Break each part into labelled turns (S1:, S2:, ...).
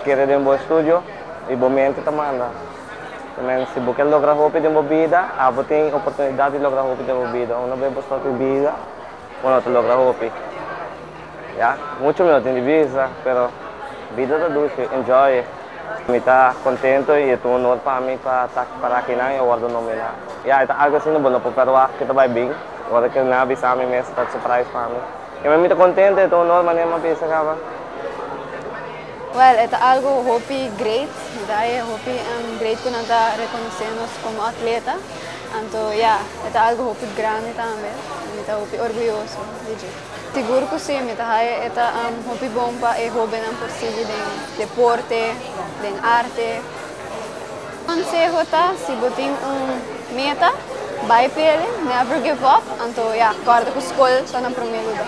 S1: Kere den bo estudio y bo mente ta manda. Men si bo ke logra hopi den bo bida, abo tin oportunidad di logra hopi den bo bida. Una vez bo stop di bida, bo no ta logra hopi. Ya, mucho mi no tin di bisa, pero bida ta dushi, enjoy it. Mi ta contento y e ta un honor pa mi pa ta para akinan y a wordo nomina. Ya, e ta algo asina bo no por perwagt cu ta bay bin. Ora cu nan a bisa mi mes ta surprise pa mi. Y mi ta contento, e ta un honor manera mi a bisa caba.
S2: Well, e ta algo hopi great, mi ta haye hopi great cu nan ta reconoce nos como atleta. Anto ya, e ta algo hopi grandi tambe, mi ta hopi orguyoso di dje. Sigur cu si, mi ta haye e ta hopi bon pa e hobennan por sigui den deporte, den arte. Conseho ta, si bo tin un meta, bay p'ele, never give up, anto ya, corda cu scol ta na prome lugar.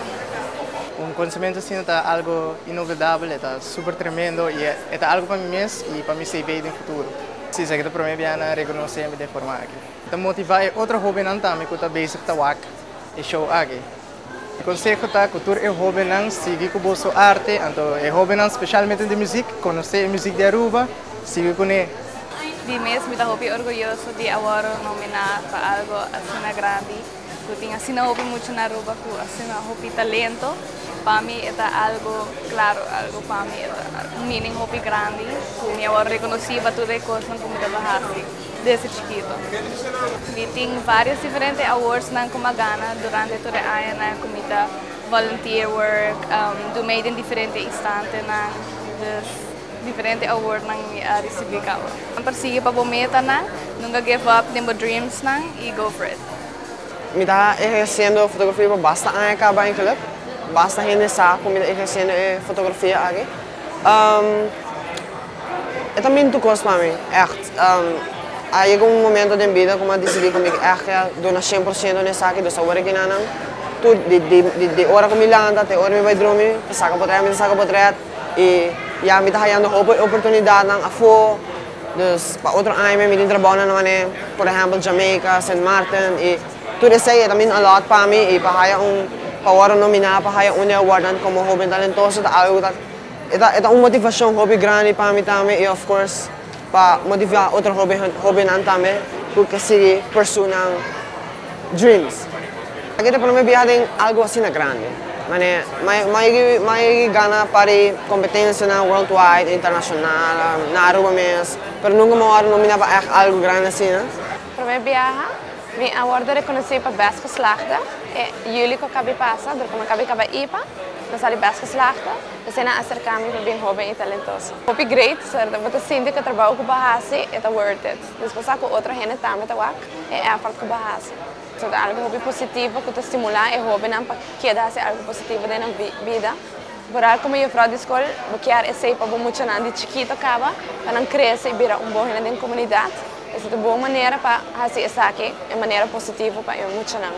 S3: Un conocimento asina ta algo inolvidabel, e ta super tremendo y e ta algo pa mi mes y pa mi CV den futuro. Si, esaki ta prome biaha nan reconoce mi den forma aki. Ta motiva e otro hobennan tambe cu ta bezig ta wak e show aki. Mi conseho ta cu tur e hobennan sigui cu boso arte, anto e hobennan specialmente di muziek, conoce e muziek di Aruba, sigui cune.
S4: Di mes mi ta hopi orguyoso di a wòrdu nominá pa algo asina grandi, ku tin asina hopi mucha na Aruba ku asina hopi talento. Pa mi e ta algo klaro, algo pa mi e ta un meaning hopi grandi ku mi a wòrdu rekonosí pa tur e kosnan ku mi tabata hasi desde chikito. Mi tin vários diferente awardsnan ku mi a gana durante tur e añanan ku mi ta volunteer work, do mee den diferente instantenan, dus diferente awardnan mi a risibí kaba. Persigi pa bo metanan, nunka give up den bo dreamsnan i go for it.
S5: Mi ta eherciendo fotografia pa basta aña caba eigenlijk. Basta hende sa cu mi ta eherciendo e fotografia aki. E ta mintu cos pa mi, echt. A yega un momento den bida cu mi a dicidi cu mi echt a duna 100% na esaki, dus awor aki nan tur di ora cu mi lanta te ora mi bay drumi ta saca potret, mi ta saca potret y ya mi ta hayando hopi oportunidadnan afo. Dus pa otro aña mi tin trabounan manera por ehempel Jamaica, Sint Maarten y tur esey e ta mean a lot pa mi y pa haya un pa wòrdu nominá pa haya un di e awardnan komo hoben talentoso ta algu ta e ta e ta un motivashon hopi grandi pa mi tambe y of course pa motivá otro hobennan tambe ku ke sigui pursue nan dreams. Aki ta prome biaha den algu asina grandi. Mane mai gana par di competencianan worldwide, internacional, na Aruba mes, pero nunca mi a wordo nomina pa echt algo grandi asina.
S6: Prome biaha mi a wordo reconoci pa best geslaagde e juli cu a cabi pasa, dor cu mi a cabi caba ipa, mi a sali best geslaagde, esey nan a acerca mi pa bin hoben y talentoso. Hopi great, bo ta sinti cu e trabao cu bo a haci e ta worth it. Despues sa cu otro hende tambe ta wak e effort cu bo a haci. So ta algo hopi positivo cu ta stimula e hobennan pa keda haci algo positivo den nan bida. Vooral como juffrouw di scol, bo kier esey pa bo muchanan di chikito caba pa nan crece y bira un bon hende den comunidad. Esey ta un bon manera pa haci esaki e manera positivo pa e muchanan.